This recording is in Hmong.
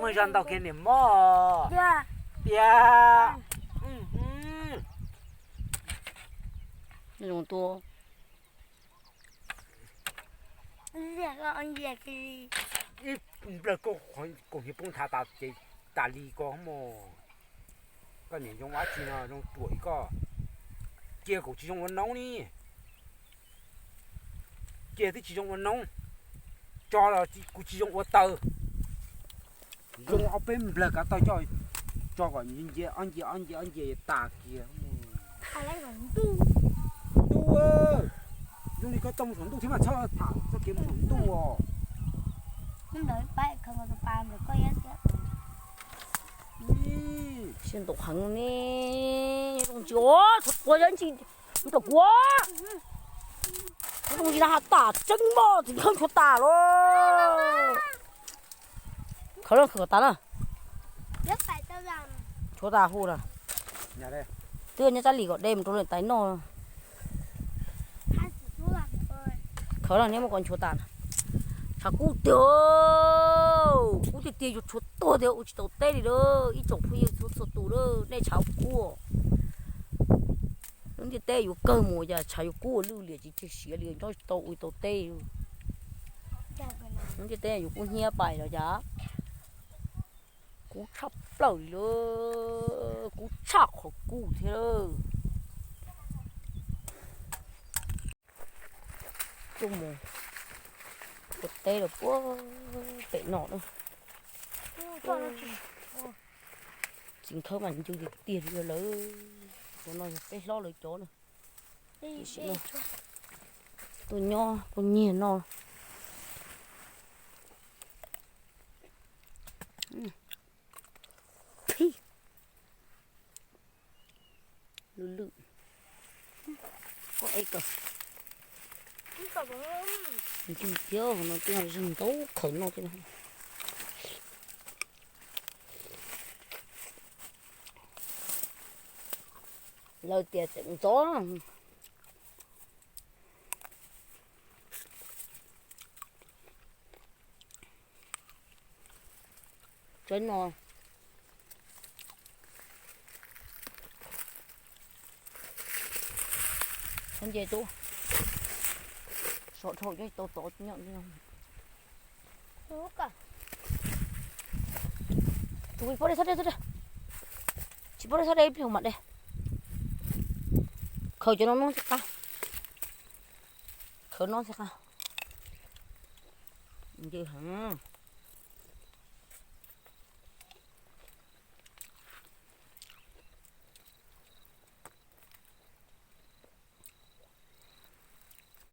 Zog ntau kiag niam mog. Tiag. Ib nplawg koj kuv niag poob nthav tas ces tas li ko mus. Koj niam zoo dab tsi no zoo ruam ib koj. Cia kuv tsis zoo ua noob ni. Cia twb tsis zoo ua noob, tso los kuv tsis zoo ua taws. Zoo ob peb nplawg kav tau coj tso kom ncia ob ncia ob ncia ob ncia tas kiag. Ntuj, zoo li koj tau saum ntuj thiab mas txhob tham txoj kev mus saum ntuj os. Siab ntau heev ne, zoo tsis, tshuav quav, zoo tsis, mus tom quav, zoo tsis na has tas tseeb mog, tsis khawb tshuav tas los. Khawv los khawv tas na. Tshuav tas hu na. Twb nyob tsab lis kom de mus rau lawm tais noj. Khawv los neb muab kom nchuav tas na. Tshav kub tiag, kub tiag tiag, yuav tshuav tuag tiag, ua tsis tau teb li lawm ib tsoom phooj ywg txhua txhua tus lawm, nej tshav kub. Lub ntiaj teb yuav kawg mus cas tshav yuav kub ua lwj liam tsis tig siav li, nyob tsis tau ua tau teb. Lub ntiaj teb yuav kub hnyiab pais los cas. Kub tshaj plaws li lawm, kub tshaj qhov kub thiab lawm. Tuaj mus ua teb los puag pem no na. Txiv khawb mas ncw tiag tiag li lawm. Cov no yog peb hlob lawv cov na. Tiam sis no tuaj nyob tuaj nyiag no. Lwj lwj. Koj ev kawm. Ncw tiag no, tej no zeeg ntau khawv no tej no. Lawv tias tseem ntxov. Tseeb no. Nce tub. Sov dhau cov tau tod nyob. Tsis pub de, tsis pub de, tsis pub de, ib pliag mam de. Khaws cov no noj thiaj qab. Khaws no thiaj qab. Ncw heev.